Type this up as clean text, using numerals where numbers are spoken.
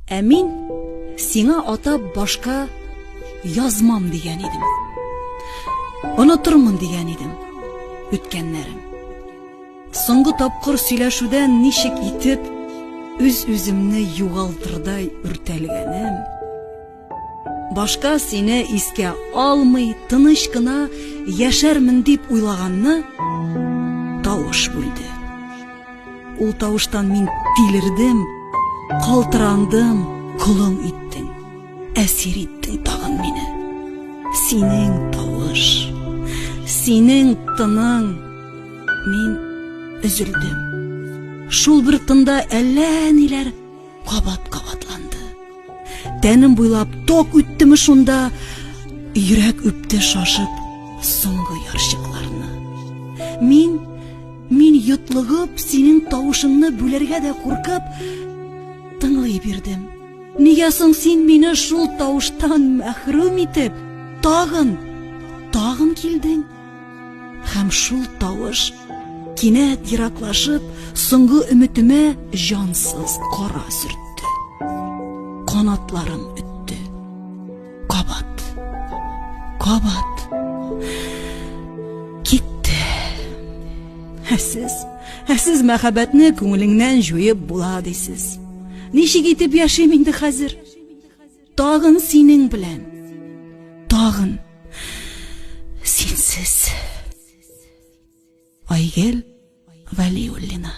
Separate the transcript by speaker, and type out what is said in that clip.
Speaker 1: Ә мин сиңа атап башка язмам дигән идем. Онытырмын дигән идем үткәннәрем. Соңгы тапкыр сөйләшүдән ничек итеп үз-үземне югалтырдай үртәлгәнем. Башка сине искә алмый, тыныч кына яшәрмен дип уйлаганны тавыш бүлде. Ул тавыштан мин тилердем, калтырандым, колың иттең, әсир иттең тагын мине. Синең тавыш, синең тының, мин өзелдем. Шул бер тында әллә ниләр кабат кабатланды. Тәнем буйлап ток үттеме шунда, йөрәк үпте шашып соңгы ярчыкларны. Мин, мин йотлыгып, синең тавышыңны бүләргә дә куркып, тыңлый бирдем. Нигә соң син мине шул тавыштан мәхрүм итеп, тагын, тагын килдең? Һәм шул тавыш кинәт ераклашып, соңгы өметемә җансыз кара сөртте. Канатларым өтте. Кабат. Кабат. Китте. Ә сез, ә сез мәхәббәтне күңелеңнән җуеп була дисез. Ничек итеп яшим инде хәзер? Тагын синең белән. Тагын синсез. Айгел Вәлиуллина.